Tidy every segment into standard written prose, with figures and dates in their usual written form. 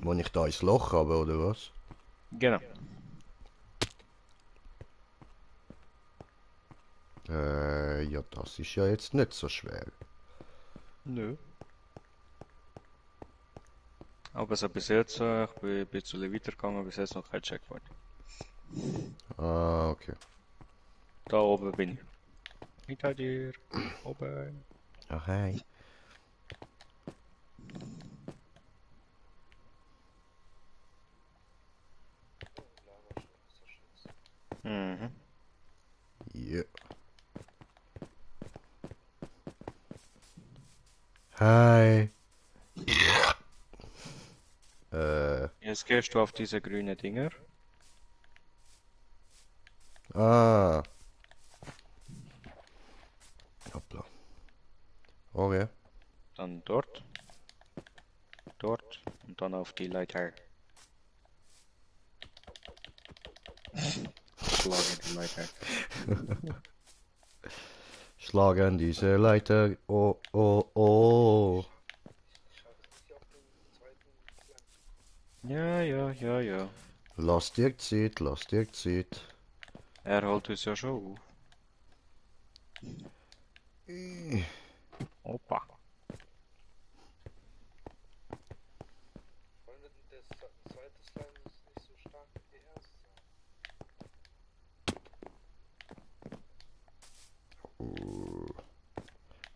Wo ich da ins Loch habe, oder was? Genau. Ja, das ist ja jetzt nicht so schwer. Nö. Aber so bis jetzt, ich bin ein bisschen weitergegangen, bis jetzt noch kein Checkpoint. Ah, okay. Da oben bin ich. Hinter dir. Oben. Ach, hey. Mhm. Ja. Hi. Äh, Jetzt gehst du auf diese grünen Dinger. ah. Hoppla. Okay. Dann dort. Dort. Und dann auf die Leiter. Schlage die Leiter. Schlagen diese Leiter. Oh, oh, oh. Ja, ja, ja, ja. Lass dir Zeit, lass dir Zeit. Er holt uns ja schon auf. Opa.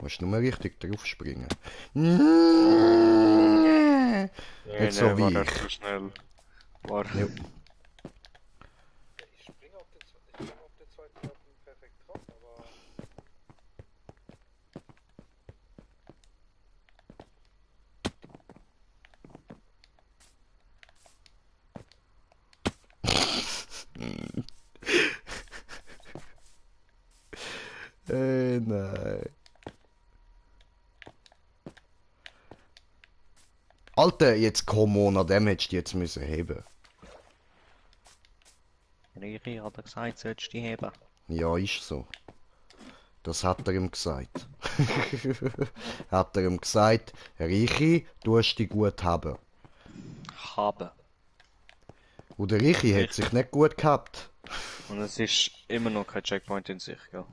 Musst nur richtig drauf springen. Nee, Nicht so nee, war wie er ich. zu schnell. War. Ja. Nein. Alter, jetzt komm on, an dem hättest du jetzt müssen heben. Riri hat er gesagt, sollst du die heben. Ja, ist so. Das hat er ihm gesagt. Hat er ihm gesagt, Richi, du hast dich gut haben. Haben. Und der Richi hat Richtig. sich nicht gut gehabt. Und es ist immer noch kein Checkpoint in sich, gell?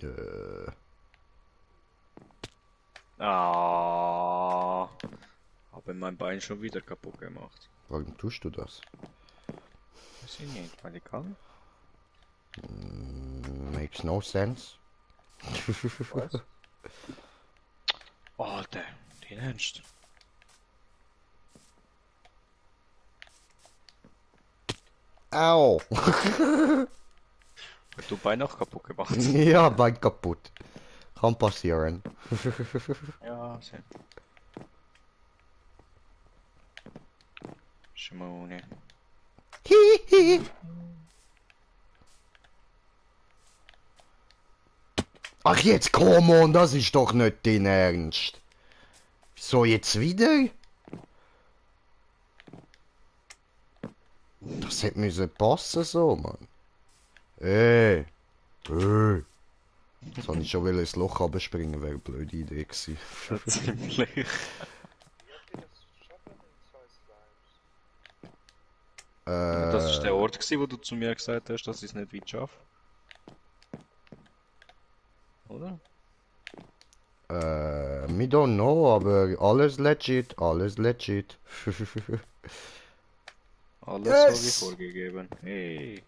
Äh, Ah, habe mein Bein schon wieder kaputt gemacht. warum tust du das? Weiß ich nicht, weil ich kann. Makes no sense. Was? Oh, Alter, den Ernst. Au! Hast du Bein auch kaputt gemacht? Ja, Bein kaputt. Kann passieren. Ja, sehr. Schmone. Ach jetzt komm on, das ist doch nicht dein Ernst. So jetzt wieder? Das hätte müssen passen so, Mann. Ey. Ey. Jetzt habe ich schon wieder ins Loch abspringen, wäre eine blöde Idee gewesen. Ja, ziemlich. Ja, das ist der äh, Ort gewesen, wo du zu mir gesagt hast, dass ich es nicht weit schaffe. Oder? me don't know, aber alles legit, alles legit. Alles so wie Yes! vorgegeben. Hey.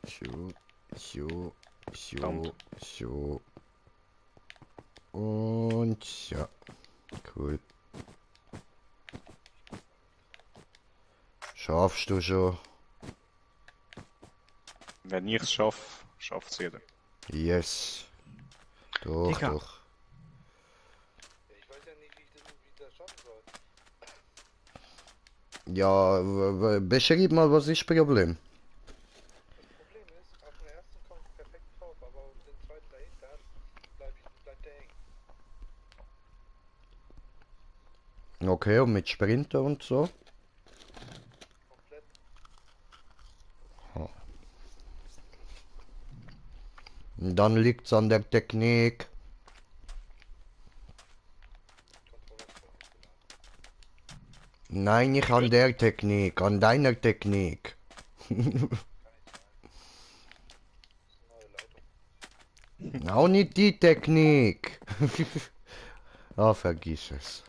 So, so, Verdammt. so, so. Und ja, cool. Schaffst du schon? Wenn ich es schaffe, schafft es jeder. Yes. Doch, Digga. doch. Ja, beschreib mal, was ist das Problem? Okay, und mit Sprinter und so? Dann liegt's an der Technik. Nein, nicht an der Technik, an deiner Technik. Auch nicht die Technik. Ah, vergiss es.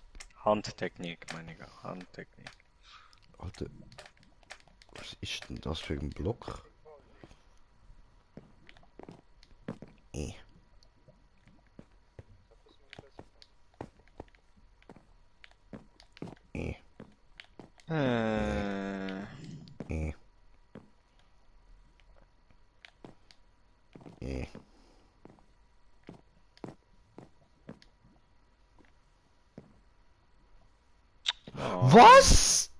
Handtechnik, meine ich. Handtechnik. Alter, was ist denn das für ein Block? Eh. Eh. Eh. Eh. Oh, Was?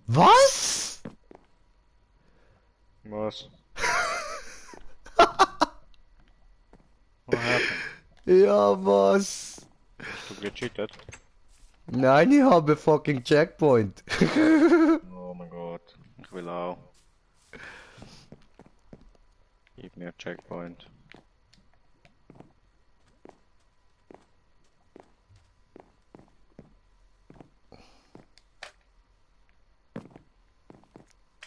Was? was? What happened? Ja, was? Du gecheatet? Nein, ich habe fucking Checkpoint. Oh mein Gott. Ich will auch. Gib mir Checkpoint.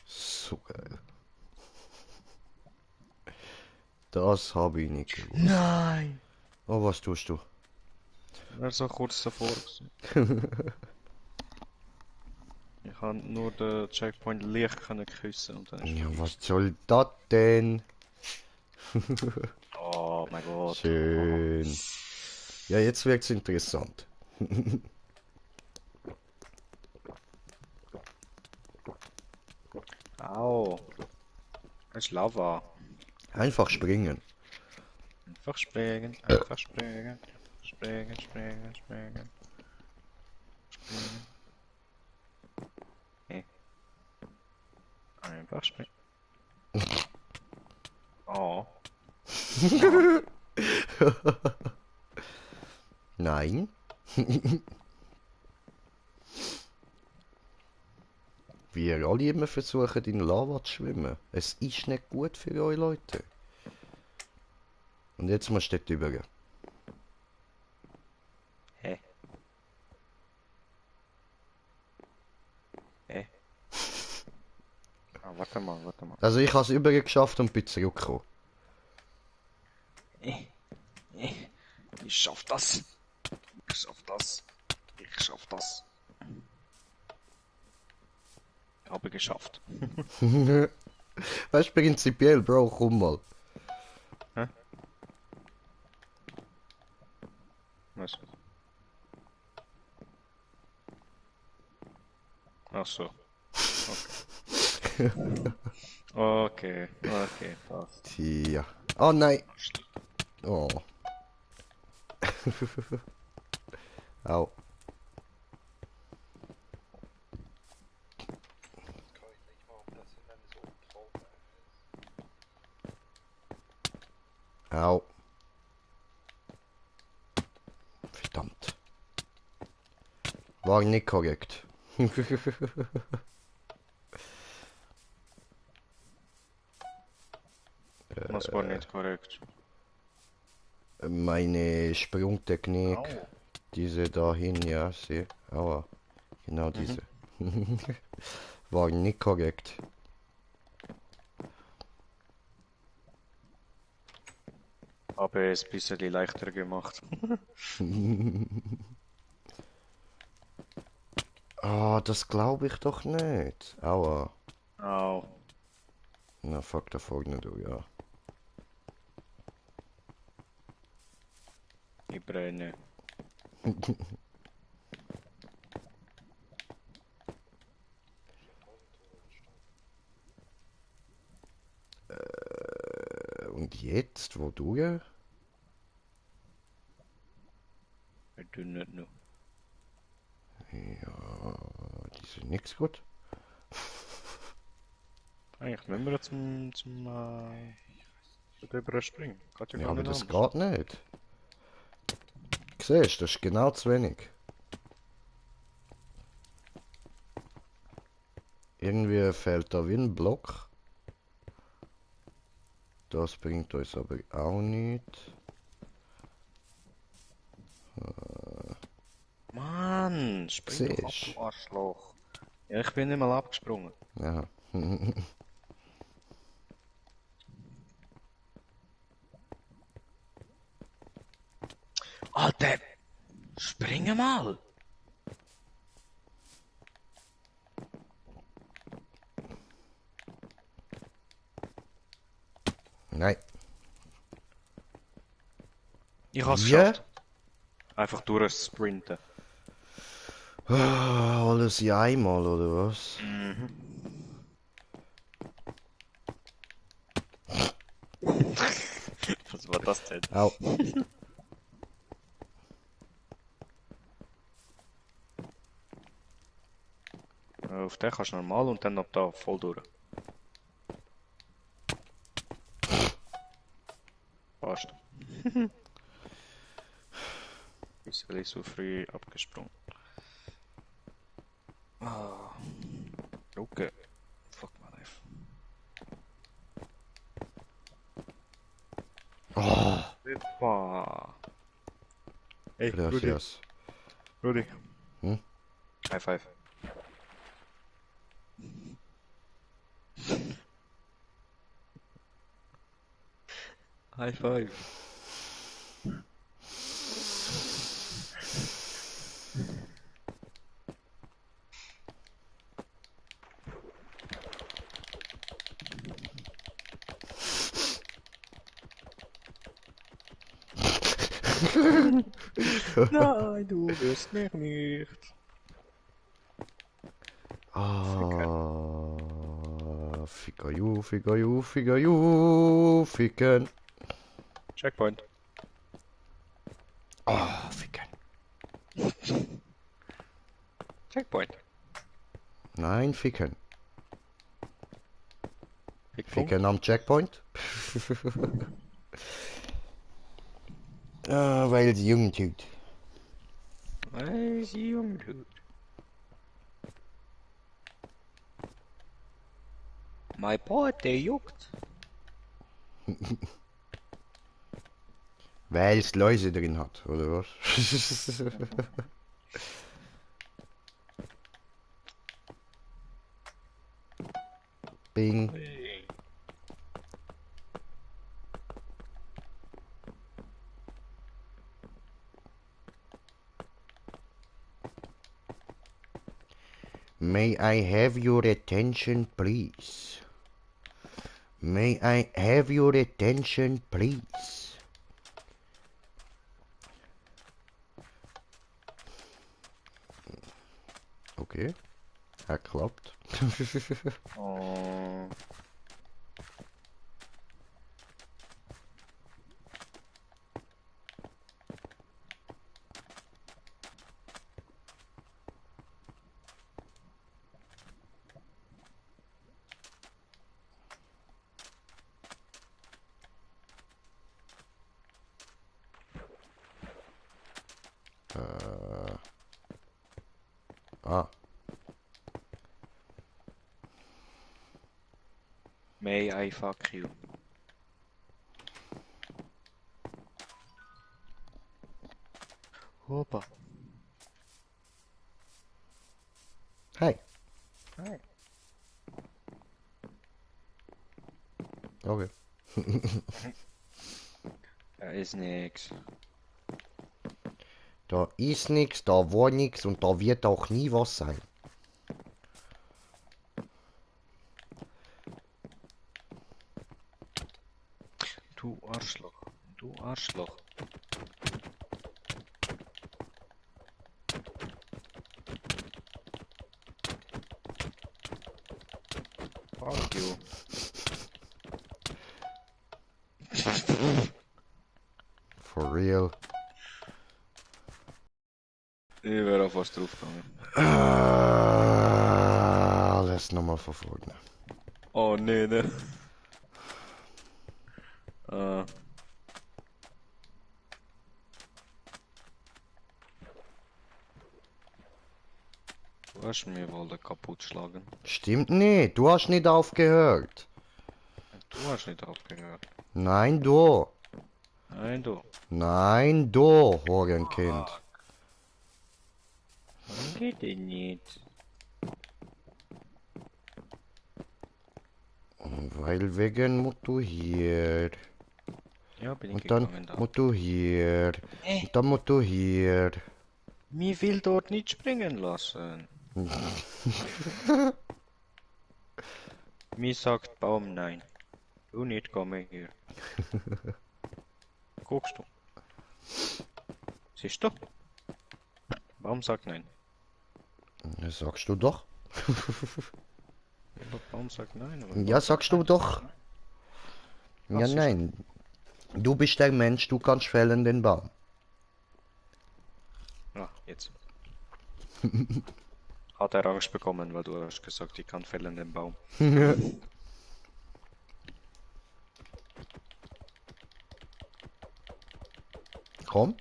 So geil. Das habe ich nicht gewusst. Nein! Oh, was tust du? Er so kurz davor gewesen. Ich kann nur den Checkpoint leicht können küssen und dann ist Ja, vorbei. was soll das denn? Oh mein Gott. Schön. Ja, jetzt wird's interessant. Au. Es ist Lava. Einfach springen. Einfach springen, einfach springen. Springen, springen, springen. Springen. Nee. Einfach springen. Oh. Nein. Wir alle immer versuchen in Lava zu schwimmen. Es ist nicht gut für euch Leute. Und jetzt musst du dort rüber. Hä? Hä? Ah, warte mal, warte mal. Also ich habe es rüber geschafft und bin zurückgekommen. Ich schaff das. Ich schaff das. Ich schaff das. Ich habe geschafft. Weißt du, prinzipiell, Bro, komm mal. Hä? Was? Ach so. Okay. Okay, passt. Tja. Oh nein. Oh. Au. Au. Verdammt. War nicht korrekt. Das war nicht korrekt. Meine Sprungtechnik. Au. Diese dahin, ja, sehe. Aua. Genau diese. War nicht korrekt. Habe es ein bisschen leichter gemacht. Ah, das glaube ich doch nicht. Aua. Au. Na, fuck da vorne, du, ja. Ich brenne. Und jetzt, wo du ja? Ich tue nicht nur. Ja, die sind nix gut. Eigentlich müssen wir drüber springen. Geht ja Ja, gar aber nicht das anders. geht nicht. Siehst du, das ist genau zu wenig. Irgendwie fehlt da wie ein Block. Das bringt uns aber auch nicht. Mann, spring doch ab, Siehst. du Arschloch. Ja, ich bin nicht mal abgesprungen. Ja. Alter, springe mal. Nein. Ich hab's Wie? geschafft. Einfach durchsprinten. Alles in einmal, oder was? Mhm. Was war das denn? Au. Auf den kannst du normal und dann ab da voll durch. Passt. Bisschen so früh abgesprungen. Ah. Okay. Fuck my life. Oh, Pippa. Hey, Rudi. gracias. Rudi. Hm? High five. High five. Nein, du wirst mich nicht. Ah, Ficker you, ficken. Checkpoint. Ah, ficken. Checkpoint. Nein, ficken. Pickpunkt. Ficken am Checkpoint. Ah, weil sie jung tut. Weil sie jung tut. Mein Bart, der juckt. Weil es Läuse drin hat, oder was? Bing. Hey. May I have your attention, please? May I have your attention, please? Okay. Er klappt. Oh. Ah. May I fuck you? Hoppa. Hey. Hey. Okay. Da ist nix. Da ist nix, da war nix und da wird auch nie was sein. Du Arschloch. Du Arschloch. Fuck you. For real. Ich wäre auf was draufgegangen. Alles nochmal von vorne. Oh nee, ne. Äh. Du hast mir wohl kaputt schlagen. Stimmt nicht, du hast nicht aufgehört. Du hast nicht aufgehört. Nein, da. Nein, du. Nein, da, Hornkind. Warum geht denn nicht? Weil wegen musst du hier. Ja, bin ich Und dann gegangen da. musst du hier. Und dann musst du hier. Mich will dort nicht springen lassen. Mir sagt Baum nein. Du nicht komme hier. Guckst du? Siehst du? Baum sagt nein. Das sagst du doch. Aber Baum sagt nein. Aber Ja, Baum sagt sagst du nein. doch. Ah, Ja, siehst du? nein. Du bist der Mensch, du kannst fällen den Baum. Ah, jetzt. Hat er Angst bekommen, weil du hast gesagt, ich kann fällen den Baum. Komm.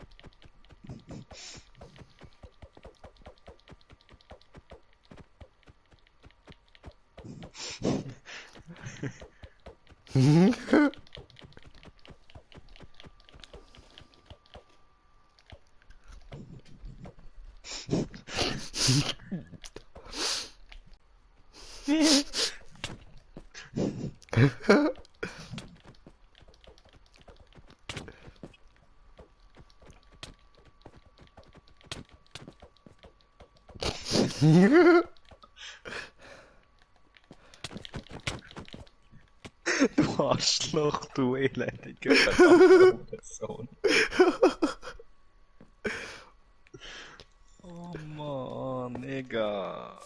Du Arschloch, du elendiger verdammter Person. Oh Mann, egal.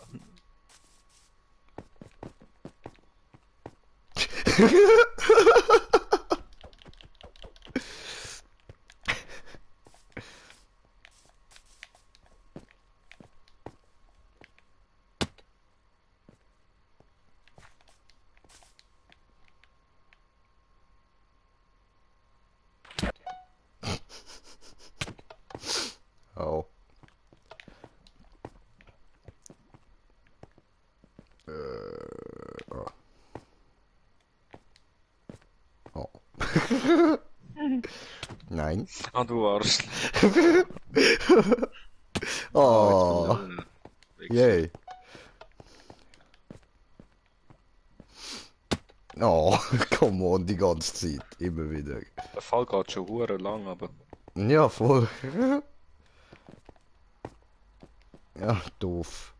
Oh. Oh. Oh. Nein. Ah, du Arschloch. Ah, jetzt kommt Oh. der Wichser. Yay. Oh, come on, die ganze Zeit. Immer wieder. Der Fall geht schon hure lang, aber Ja, voll. Ja, doof.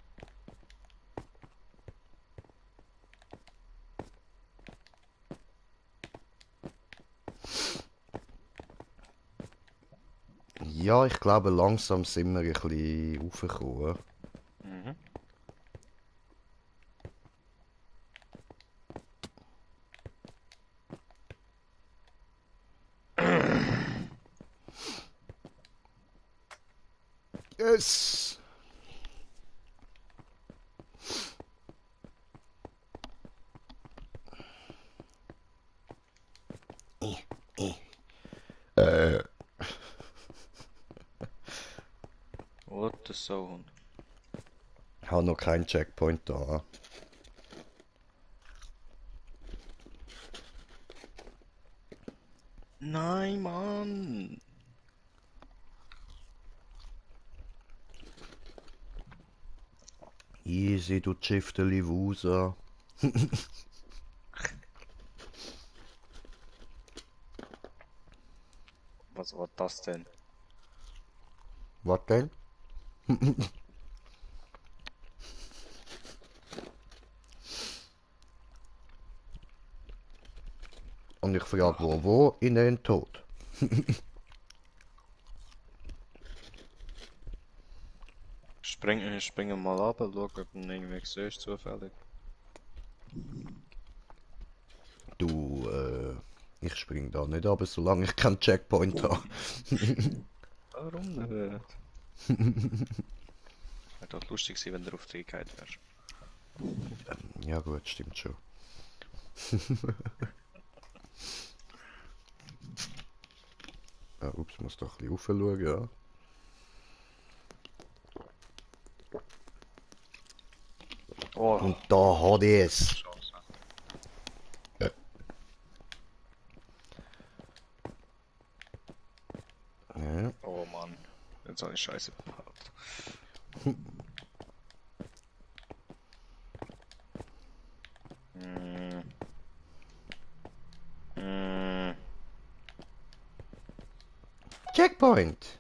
Ja, ich glaube, langsam sind wir ein bisschen raufgekommen. mhm. Yes! Äh, What the sound? ich habe noch keinen Checkpoint da. Nein, Mann! Easy, du Tschifteli Wusa. Was war das denn? Was denn? Und ich frage, wo? In den Tod. Springen mal ab, schau, ob du ihn irgendwie siehst, zufällig. Du, ich spring da nicht ab, solange ich keinen Checkpoint habe. Warum nicht? Wäre doch lustig gewesen, wenn du auf die Gehalten wärst. Ja gut, stimmt schon. Ah, ups, muss doch ein bisschen raufschauen, ja. Oh, Und da hat es. Chance. jetzt habe ich Scheiße behauptet. Checkpoint!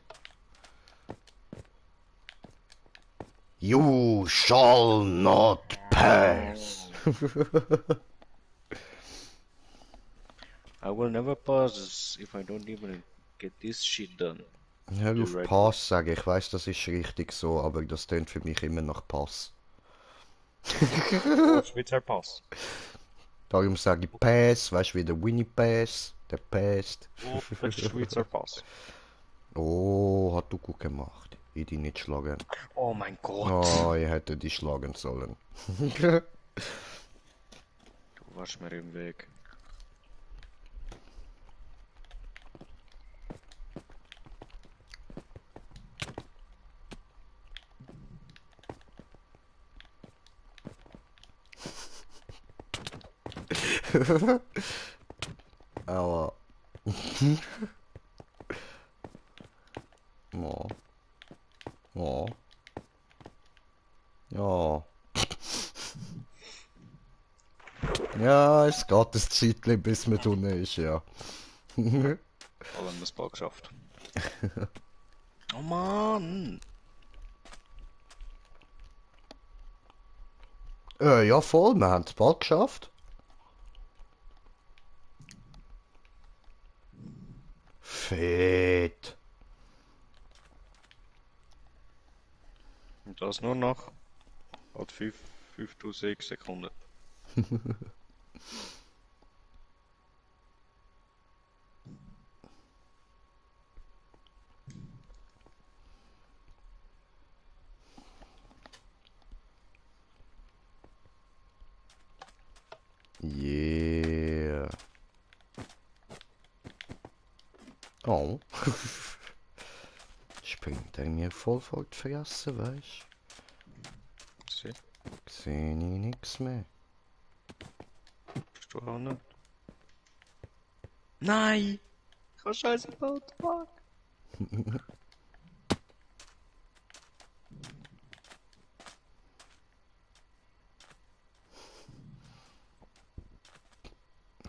You shall not pass! I will never pass if I don't even get this shit done. Hör You auf ready? Pass sagen, ich weiß, das ist richtig so, aber das tönt für mich immer nach Pass. Oh, Schweizer Pass. Darum sage ich Pass, weißt du, wie der Winnie Pass, der passt. Oh, das ist Schweizer Pass. Oh, hat du gut gemacht. Ich dich nicht schlagen. Oh mein Gott. Oh, ich hätte dich schlagen sollen. Du warst mir im Weg. Aber... Oh. Oh. Ja. Ja, es geht ein Zeitchen, bis man unten ist, ja. Alle haben das Ball geschafft. Oh Mann! Ja, voll, wir haben es bald geschafft. Fett. Und das nur noch hat 5 to 6 Sekunden. Yeah. Oh. Springt er mir voll vor die Fresse, weißt Sie, du? Seh ich nix mehr. bist du auch nicht? Nein! Ich hab Scheiße gebaut, fuck!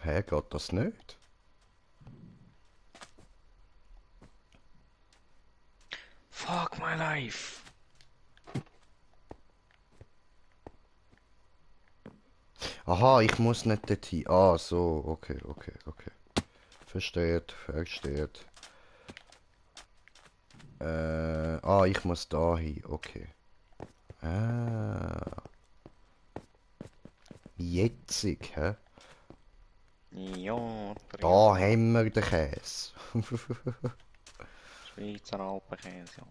Hä, geht das nicht? Fuck my life! Aha, ich muss nicht dorthin. Ah, so, okay, okay, okay. Versteht, versteht. Ich muss da hin, okay. Ah. Jetzig, hä? Ja, Da haben wir den Käse. Schweizer Alpenkäse, ja.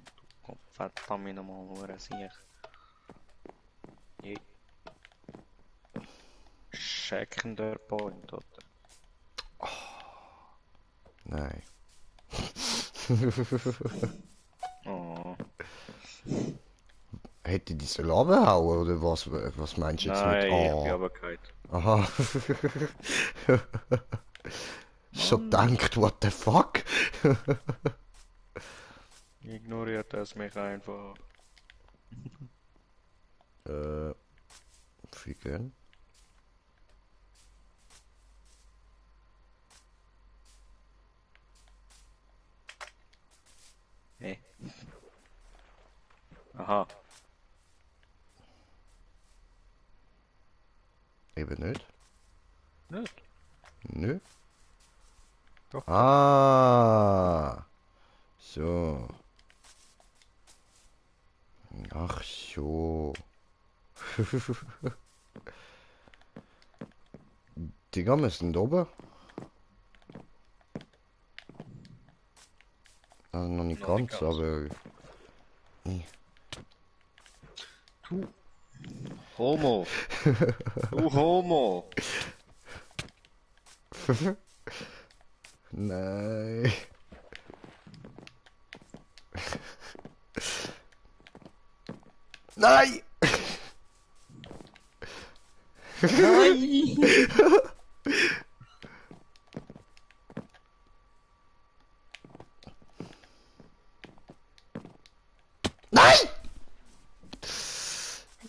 Du verdammt nochmal, nur sicher. Je. Checkender Point, oder? Nein. Oh. Hätte ich die so runterhauen, oder was, was meinst du jetzt mit Nein, ich bin A? aber kein. Aha. Schon denkt, what the fuck? Ignoriert es mich einfach. Fliegen. Hey. Aha. Eben nicht. Nicht? Nö. Doch. Ah. So. Ach so. Digga, wir sind oben. Also noch nicht Noch nicht ganz, ganz. aber... Du. Homo. Du Homo. Nein. Nein! Nein!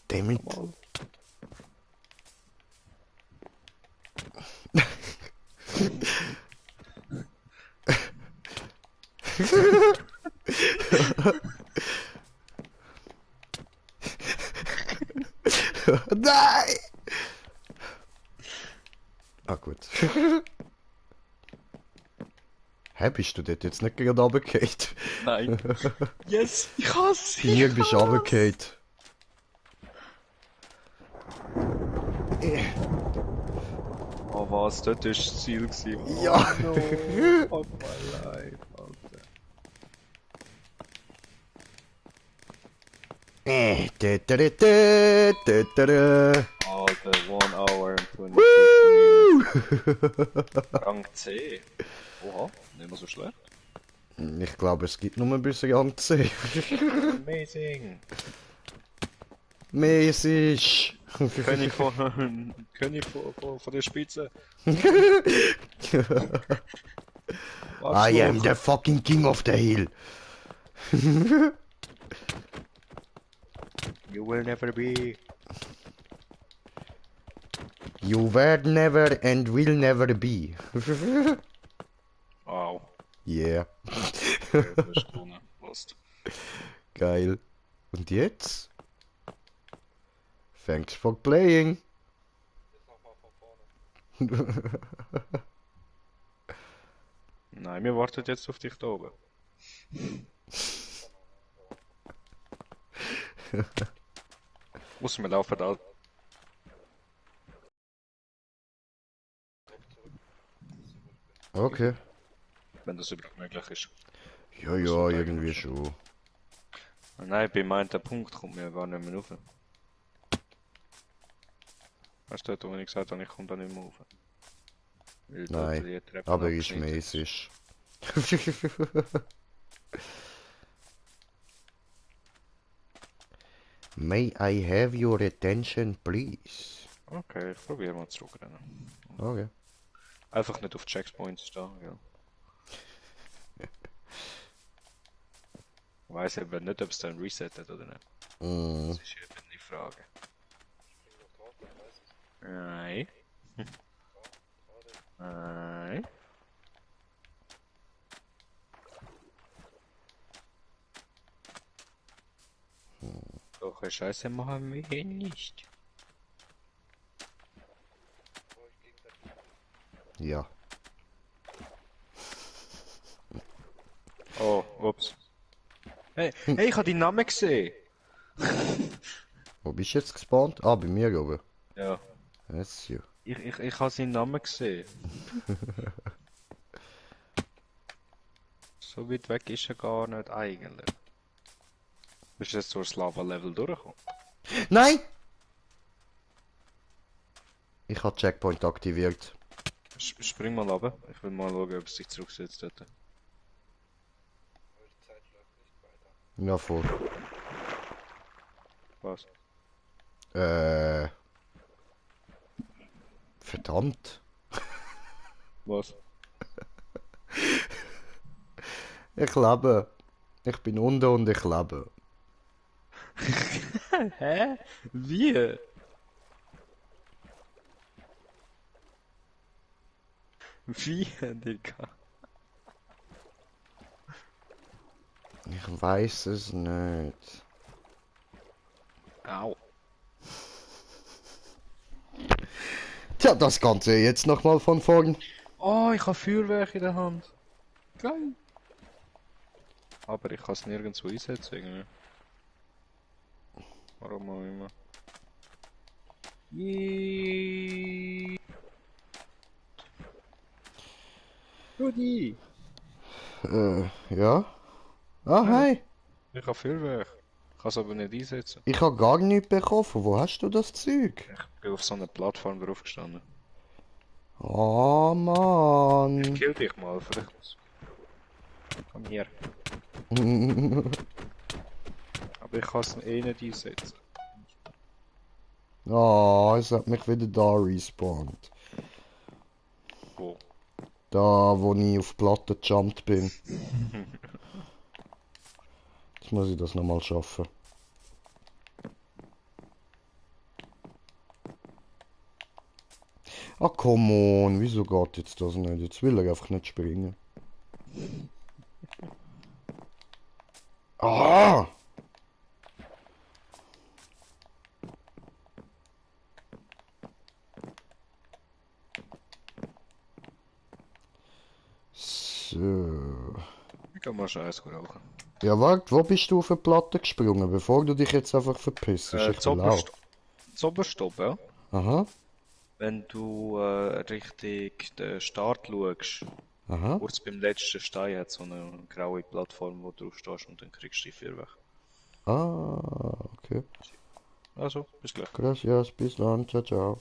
Damit. Mal. Nein! Ah, gut. Hä, bist du dort jetzt nicht gerade runtergefallen? Nein. Yes, ich hasse Bei mir bist du runtergefallen. Oh was, dort war das Ziel gewesen. Oh, Ja. no, fuck my life, Alter. Alter, 1 hour and 26 minutes. Rang C. Oha, nicht mehr so schlecht. Ich glaube, es gibt nur ein bisschen Rang C. Amazing. Mäßig. König von der Spitze. I am the fucking king of the hill. You will never be. You were never and will never be. Wow. Yeah. Okay, das ist gewonnen. Lost. Geil. Und jetzt? Thanks for playing. Nein, wir warten jetzt auf dich da oben. Muss mir laufen da. Okay. Wenn das überhaupt möglich ist. Ja, ja, irgendwie schon. Nein, bei meinem Punkt kommt mir gar nicht mehr rauf. Weißt du, dort, wo ich gesagt habe, ich komme da nicht mehr rauf. Weil dort Nein, die Treppe aber ist abgeschnitten mäßig. May I have your attention, please? Okay, ich probiere mal zurückrennen. Okay. Einfach nicht auf Checkpoints stehen, ja. Ich weiss eben nicht, ob es dann resettet oder nicht. Mm. Das ist eben die Frage. Nein. Nein. Doch, Scheiße machen wir hier nicht. Ja. Oh, ups. Hey, ich habe deinen Namen gesehen. Wo bist du jetzt gespawnt? Ah, bei mir oben. Ja. Yes, you. Ich habe seinen Namen gesehen. So weit weg ist er gar nicht eigentlich. Bist du jetzt durchs Lava-Level durchgekommen? Nein! Ich habe Checkpoint aktiviert. Spring mal runter. Ich will mal schauen, ob es sich zurücksetzt dort. Ja, voll. Was? Verdammt. Was? Ich lebe. Ich bin unten und ich lebe. Hä? Wie? Wie, Digga? Ich weiß es nicht. Au. Tja, das Ganze jetzt nochmal von vorn. Oh, ich habe Feuerwerk in der Hand. Geil. Aber ich kann es nirgendwo einsetzen irgendwie. Warum auch immer. Yeeeet. Rudi! Ja. Ah, hi. Ich habe Feuerwerk. Ich kann es aber nicht einsetzen. Ich habe gar nichts bekommen. Von wo hast du das Zeug? Ich bin auf so einer Plattform drauf gestanden. Oh, Mann. Kill dich mal, vielleicht. Komm her. Aber ich kann es eh nicht einsetzen. Oh, es hat mich wieder da respawned. Wo? Da, wo ich auf die Platte gejumpt bin. Jetzt muss ich das nochmal schaffen. Ah, come on, wieso geht jetzt das nicht? Jetzt will er einfach nicht springen. Ah! So. Ich kann mal schon eins rauchen. Ja, warte, wo bist du auf die Platte gesprungen, bevor du dich jetzt einfach verpisst? Ich will auch. Zoberst oben, ja? Aha, Wenn du Richtung den Start schaust, aha. kurz beim letzten Stein hat so eine graue Plattform, wo du drauf stehst und dann kriegst du die Vier weg. Ah, okay. Also, bis gleich. Gracias, bis dann, ciao, ciao.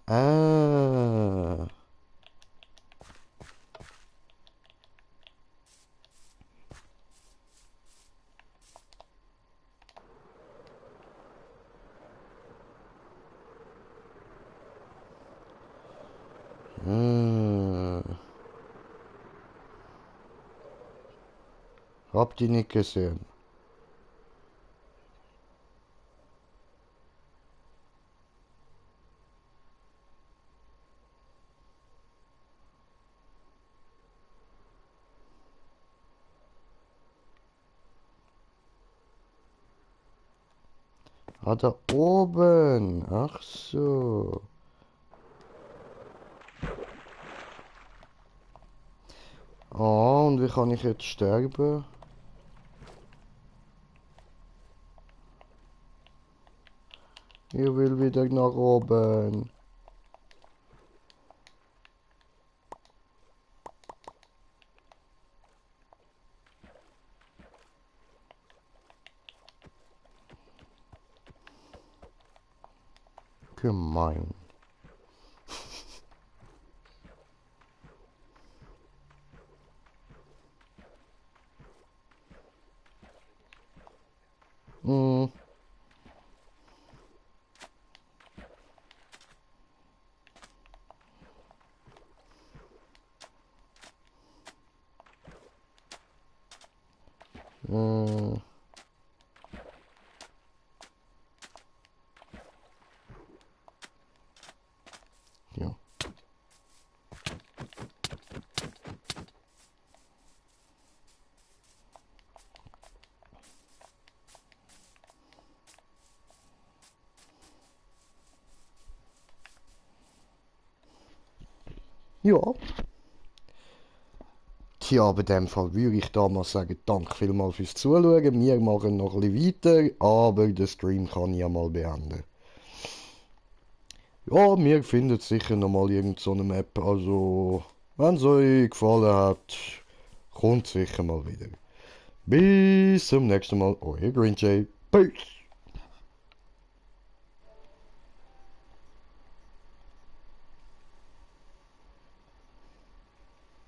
Ah. Hm. Hab die nicht gesehen. Ah, da oben. Ach so. Ah, und wie kann ich jetzt sterben? Ich will wieder nach oben. Gemein. Hm. Hm. Ja. Ja. Tja, bei dem Fall würde ich da mal sagen, danke vielmals fürs Zuschauen. Wir machen noch ein bisschen weiter, aber den Stream kann ich ja mal beenden. Ja, mir findet sicher noch mal irgend so eine Map. Also, wenn es euch gefallen hat, kommt sicher mal wieder. Bis zum nächsten Mal, euer Green Jay. Peace!